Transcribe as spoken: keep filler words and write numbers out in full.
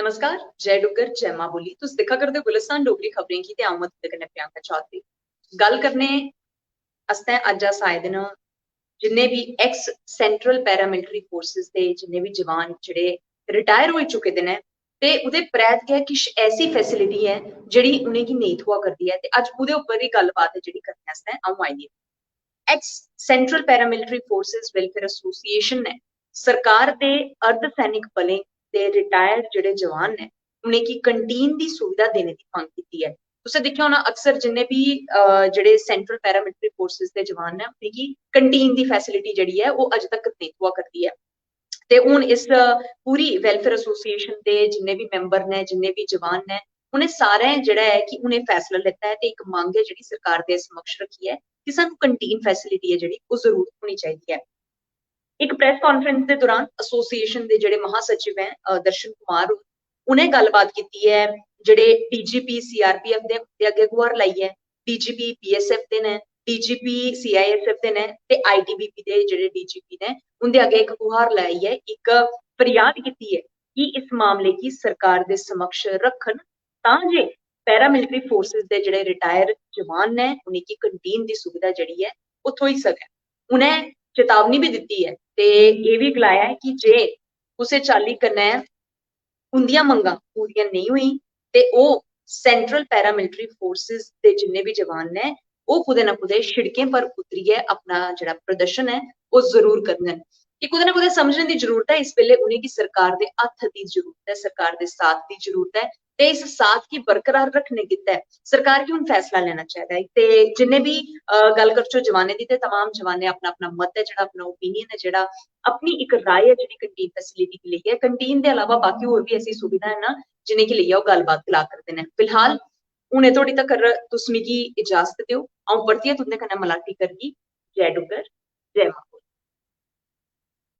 नमस्कार, जय डुग्गर, जय मां बोली। तुस दिक्खा करदे ओ गुलिस्तान डोगरी खबरें गी ते अ'ऊं आं तुं'दे कन्नै प्रियंका चौधरी। गल्ल करने आस्तै अज्ज अस आए दे न जिन्ने बी एक्स सेंट्रल पैरामिलिटरी फोर्सेस दे जिन्ने बी जवान जेह्ड़े रिटायर होई चुके दे न ते ओह्दे परैंत गै किश ऐसी फैसिलिटी ऐ जेह्ड़ी उ'नेंगी नेईं थ्होआ करदी ऐ ते अज्ज ओह्दे उप्पर ही गल्लबात ऐ जेह्ड़ी करने आस्तै अ'ऊं आई दी। X central paramilitary forces welfare association ने सरकार दे अर्ध सैनिक बलें दे रिटायर्ड जेह्ड़े जवान न उ'नेंगी कंटीन दी सुविधा देने दी मंग कीती ऐ। तुसें दिक्खेआ होना अक्सर जिन्ने बी अ, जेह्ड़े सेंट्रल पैरामिलिटरी फोर्सेस दे जवान न उ'नेंगी कंटीन दी फैसिलिटी जेह्ड़ी ऐ ओह् अज्ज तक नेईं थ्होआ करदी ऐ। ते हून इस अ, पूरी वेलफेयर एसोसिएशन दे जिन्ने बी मैंबर न जिन्ने बी जवान न उ'नें सारें जेह्ड़ा ऐ कि उ'नें फैसला लैता ऐ ते इक मंग ऐ जेह्ड़ी सरकार दे समक्ष रक्खी ऐ कि सानू कंटीन फैसिलिटी ऐ जेह्ड़ी ओह् जरूर होनी चाहिदी ऐ। इक प्रेस कॉन्फ्रेंस दे दौरान एसोसिएशन दे जेह्ड़े महासचिव ऐ अ, दर्शन कुमार होर उ'नें गल्लबात कीती ऐ जेह्ड़े डीजीपी सीआरपीएफ दे उं'दे अग्गें गुहार लाई ऐ, डीजीपी बीएसएफ दे न, डीजीपी सीआईएसएफ दे न ते आईटीबीपी दे जेह्ड़े डीजीपी न उं'दे अग्गें इक गुहार लाई ऐ, इक फरियाद कीती ऐ कि इस मामले गी सरकार दे समक्ष रक्खन तां जे पैरामिलिटरी फोर्सेस दे जेह्ड़े रिटायर जवान न उ'नेंगी कंटीन दी सुविधा जेह्ड़ी ऐ ओह् थ्होई सकै। उ'नें चेतावनी बी दित्ती ऐ ते एह् बी गलाया ऐ कि जे कुसै चाल्ली कन्नै उं'दियां मंगां पूरियां नेईं होई ते ओह् सेंट्रल पैरामिलिटरी फोर्सेस दे जिन्ने बी जवान न ओह् कुतै ना कुतै शिड़कें पर उतरियै अपना जेह्ड़ा प्रदर्शन ऐ ओह् जरूर करङन। कि कुतै ना कुतै समझने दी जरूरत ऐ इस बेल्लै उ'नेंगी सरकार दे हत्थ दी जरूरत ऐ, सरकार दे साथ दी जरूरत ऐ ते इस साथ गी बरकरार रक्खने गित्तै सरकार गी हून फैसला लैना चाहिदा ऐ। ते जिन्ने बी अ, गल्ल करचै जवानें दी ते तमाम जवानें अपना अपना मत ऐ जेह्ड़ा अपना ओपिनियन ऐ जेह्ड़ा अपनी इक राय ऐ जेह्ड़ी कंटीन फैसिलिटी गी लेइयै। कंटीन दे अलावा बाकी होर बी ऐसी सुविधा है ना जिनेंगी लेइयै ओह् गल्लबात करा करदे न। फिलहाल हुने धोड़ी तकर तुस मिगी इजाजत देओ, अ'ऊं परतियै तुं'दे कन्नै मलाटी करगी। जय डुग्गर, जय मां।